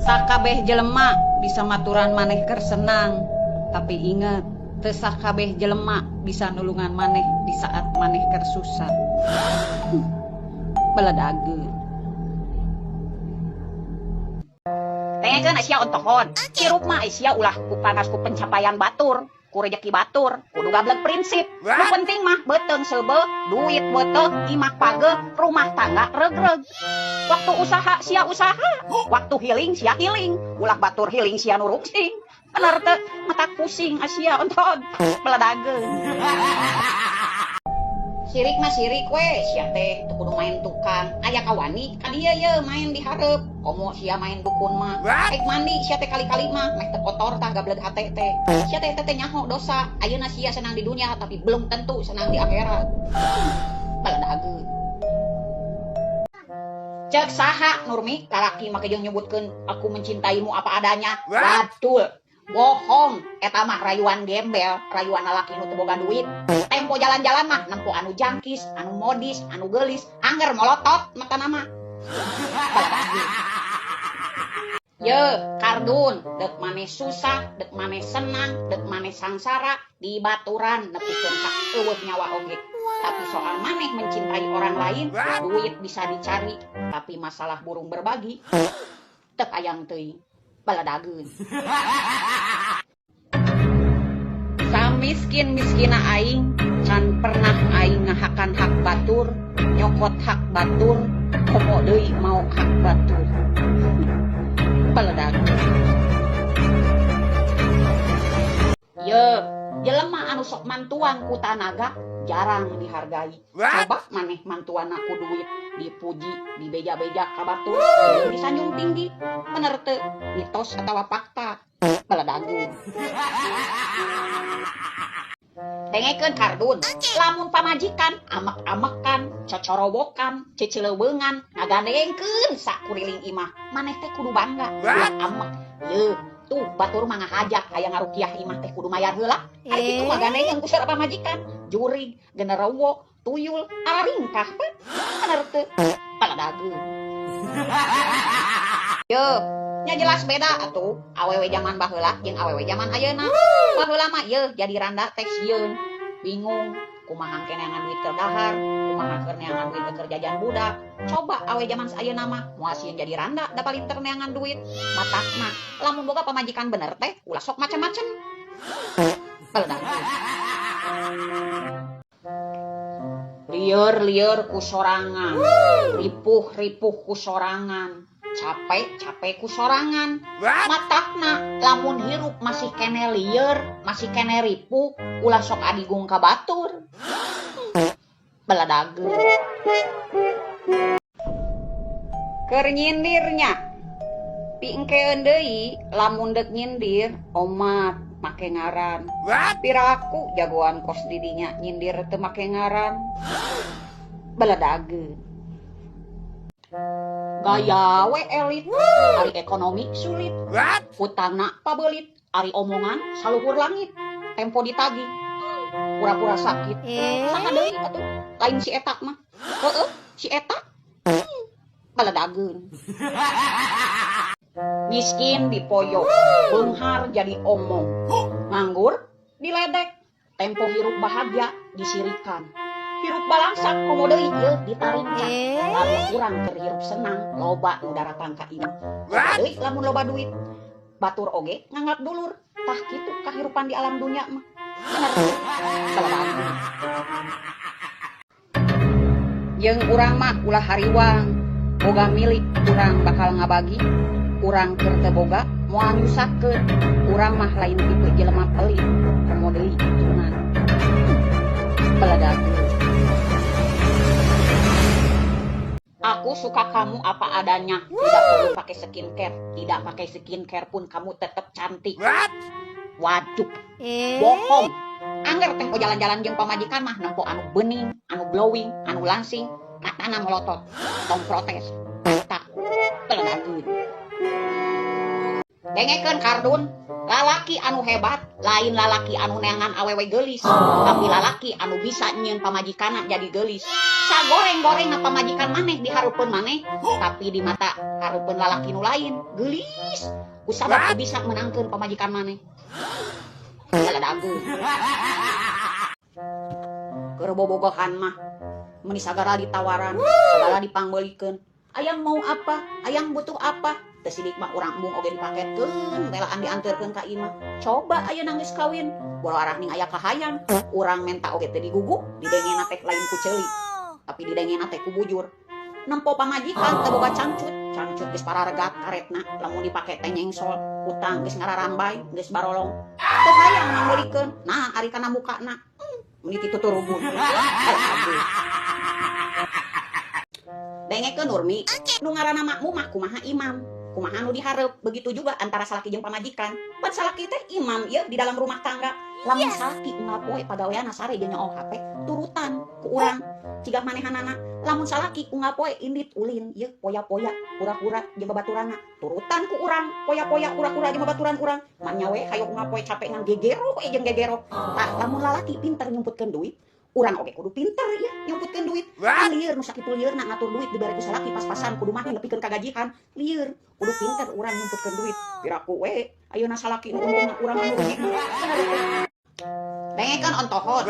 Sakabeh jelema bisa maturan maneh keur senang, tapi inget, teu sakabeh jelema bisa nulungan maneh di saat maneh keur susah. Beledageun. Dengekeun sia ontohon. Hirup mah sia ulah ku panas ku pencapaian batur, ku rejeki batur, kudu gableg prinsip. Nu penting mah beuteung seubeuh, duit beuteuh, imah pageuh, rumah tangga regreg. Waktu usaha sia usaha, waktu healing sia healing, ulah batur healing sia nu rungsing. Bener teu? Matak pusing sia ontohon. Beledageun. Sirik mah sirik we, sia teh teu kudu main tukang. Aya kawani ka dieu ye main di hareup. Komo sia main dukun mah. Rek mandi sia teh kali-kali mah meh teu kotor tah gableg hate teh. Sia teh teh nyaho dosa. Ayeuna sia senang di dunia tapi belum tentu senang di akhirat. Beledageun. Cek saha Nurmi lalaki make jeung nyebutkeun aku mencintaimu apa adanya. Waduh. Bohong, eta mah rayuan gembel, rayuan lalaki nu teu boga duit. Tempo jalan-jalan mah nempo anu jangkis, anu modis, anu geulis, angger molotot matana mah. Ye, kardun, dek maneh susah, dek maneh senang, dek maneh sangsara, dibaturan nepikeun ka eueuh nyawa oge. Tapi soal maneh mencintai orang lain, duit bisa dicari, tapi masalah burung berbagi teu kayang teuing. Baladageun. Samiskin-miskina aing, can pernah aing ngahakan hak batur, nyokot hak batur, komo deui maok hak batur. Baladageun. Ye, jelema anu sok mantuan ku tanaga jarang dihargai. Coba maneh mantuanna ku duit, dipuji, dibeja-beja ka batur, jeung disanjung tinggi. Bener teu? Mitos atawa fakta? Baladageun. Dengekeun kardun, lamun pamajikan amek-amekan, cocorowokan, ceceleweungan, ngagandengkeun sakuriling imah, maneh teh kudu bangga, ulah amek. Ye, tuh batur mah ngahaja hayang ngarukiah imah teh kudu mayar heula. Ari kitu mah gandengeun ku saur pamajikan, jurig, genderowo, tuyul, araringkah we. Bener teu? Baladageun. Ye, nya jelas beda atuh awewe zaman baheula jeung awewe zaman ayeuna. Baheula mah ye jadi randa teh sieun, bingung, kumaha engke neangan duit keur dahar, kumaha keur neangan duit keur jajan budak. Coba awe zaman ayeuna mah moal sieun jadi randa da palinter neangan duit. Matakna lamun boga pamajikan bener teh ulah sok macem-macem. Baladageun. Lieur-lieur ku sorangan, ripuh-ripuh ku sorangan, capek-capek ku sorangan. Matakna lamun hirup masih kene lieur, masih kene ripuh, ulah sok adigung ka batur. Baladageun. Keur nyindirnya, piengkeun deui lamun deuk nyindir omat make ngaran. Piraku jagoan kos didinya nyindir teu make ngaran. Baladageun. Gaya we elit, ari ekonomi sulit. Hutangna pabeulit, ari omongan saluhur langit. Tempo ditagih, pura-pura sakit. Saha deui atuh? Lain si eta mah. Heueuh, si eta. Baladageun. Miskin dipoyok, beunghar jadi omong. Nganggur diledek, tempo hirup bahagia disirikan. Hirup balangsak komo deui ieu ditaringcak. Lamun urang keur hirup senang, loba nu daratang ka imah. Komo deui lamun loba duit, batur oge nganggap dulur. Tah kitu kahirupan di alam dunya mah. Bener teu? Baladageun. Jeung urang mah ulah hariwang, boga milik urang bakal ngabagi. Urang keur teu boga moal nyusahkeun. Urang mah lain tipe jelema pelit, komo deui hitungan. Baladageun. Aku suka kamu apa adanya, tidak perlu pakai skincare, tidak pakai skincare pun kamu tetap cantik. Waduh, bohong. Angger tempo jalan-jalan jeung pamajikan mah nempo anu bening, anu glowing, anu langsing, matana melotot, tong protes. Tak baladageun. Dengekeun kardun, lalaki anu hebat lain lalaki anu neangan awewe geulis, tapi lalaki anu bisa nyieun pamajikanna jadi geulis. Sagoreng-gorengna pamajikan maneh dihareupeun maneh, tapi di mata Hareupeun lalaki nu lain, geulis. Kusabab teu bisa meunangkeun pamajikan maneh. Baladageun. Keur bobogohan mah meuni sagala ditawaran, sagala dipangbeulikeun. Ayang mau apa? Ayang butuh apa? Teu sidik mah urang embung oge dipaketkeun, relaan dianterkeun ka imah. Coba ayeuna geus kawin, boro arah ning aya kahayang, urang menta oge teu digugu, didengena teh lain ku ceuli, tapi didengena teh ku bujur. Nempo pamajikan teu boga cangcut, cangcut geus pararegat karetna, lamun dipake teh nyengsol, utang geus ngararambai, geus barolong. Teu hayang mangbeulikeun, nah ari kana mukana, meuni tituturubun. Dengekeun Nurmi, nu ngaranna makmum mah kumaha imam, kumaha nu dihareup, begitu juga antara salaki jeung pamajikan. Pan salaki teh imam ieu di dalam rumah tangga. Lamun salaki unggal poe pagaweanna sare jeung nyool HP, turutan ku urang cigah manehanana. Lamun salaki unggal poe indit ulin ieu poya-poya hura-hura jeung babaturanna, turutan ku urang poya-poya hura-hura jeung babaturan urang. Manya we hayo unggal poe capek ngan gegero we jeung gegero. Tah lamun lalaki pinter nyumputkeun duit, urang oge kudu pinter ya nyumputkeun duit. Kan lieur nu sakitu lieurna ngatur duit dibere ku salaki pas-pasan kudu mah nepikeun ka gajihan. Lieur kudu pinter urang nyumputkeun duit. Piraku we ayeuna salaki nu untungna urang anu rugi. Dengekeun ontohon.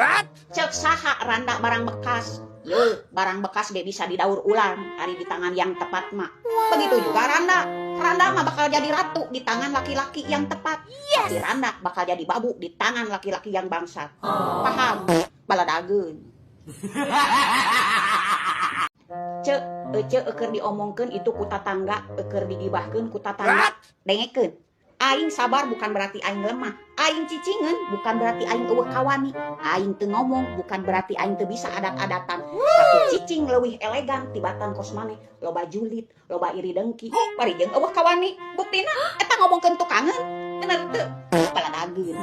Ceuk saha randa barang bekas? Yeuh, barang bekas ge bisa didaur ulang ari di tangan yang tepat mah. Begitu juga randa. Randa mah bakal jadi ratu di tangan laki-laki yang tepat. Tapi randa bakal jadi babu di tangan laki-laki yang bangsat. Paham? Baladageun. Cek, ece eukeur diomongkeun itu ku tatangga, eukeur digibahkeun ku tatangga. Dengekeun. Aing sabar bukan berarti aing lemah. Aing cicingeun bukan berarti aing eueuh kawani. Aing teu ngomong bukan berarti aing teu bisa adat-adatan. Tapi cicing leuwih elegan tibatan kos maneh, loba julid, loba iri dengki, bari jeung eueuh kawani. Buktina eta ngomongkeun tukangeun. Bener teu? Baladageun.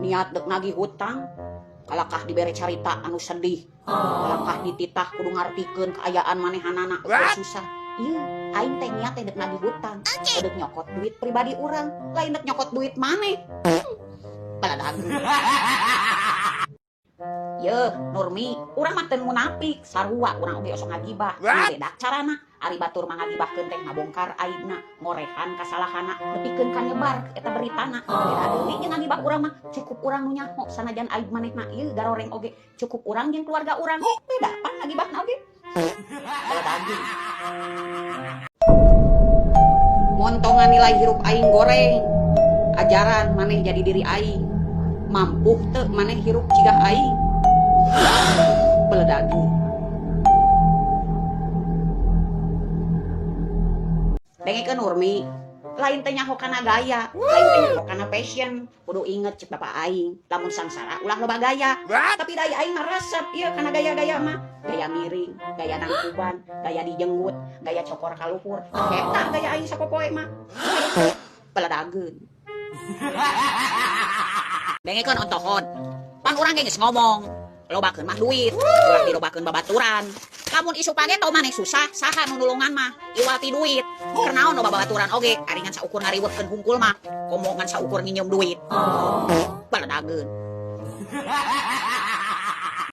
Niat dek nagih hutang, kalakah dibere carita anu sedih, kalakah dititah kudu ngartikeun kaayaan manehanana eueuh susah. Ieu aing teh niat teh dek nagih hutang, dek nyokot duit pribadi urang, lain dek nyokot duit maneh. Baladageun. Yeuh, Nurmi, urang mah teu munafik, sarua urang oge osok ngagibah. Beda carana, ari batur mah ngagibahkeun teh ngabongkar aibna, ngorehan kasalahanna, nepikeun ka nyebar eta beritana. Beda deui jeung ngagibah urang mah, cukup urang nu nyaho sanajan aib manehna ieu garoreng oge, cukup urang jeung keluarga urang. Beda pan ngagibahna oge. Baladageun. Montongan nilai hirup aing goreng, ajaran maneh jadi diri aing, mampu teu maneh hirup cigah aing. Beledageun. Dengekeun Nurmi, lain teh nyaho kana gaya, lain teh nyaho kana fashion. Kudu inget cek bapak aing, lamun sangsara ulah loba gaya. Tapi daya aing mah resep ieu kana gaya-gaya mah. Gaya miring, gaya nangkuban, gaya dijenggut, gaya cokor kaluhur. Eta gaya aing sapopoe mah. Baladageun. Dengekeun ontohon. Pan urang ge geus ngomong, lobakeun mah duit, ulah dilobakeun babaturan. Lamun isu pageto maneh susah, saha nu nulungan mah? Iwal ti duit. Keur naon loba babaturan oge, ari ngan saukur ngariweuhkeun hungkul mah, komo ngan saukur nginjem duit. Baladageun.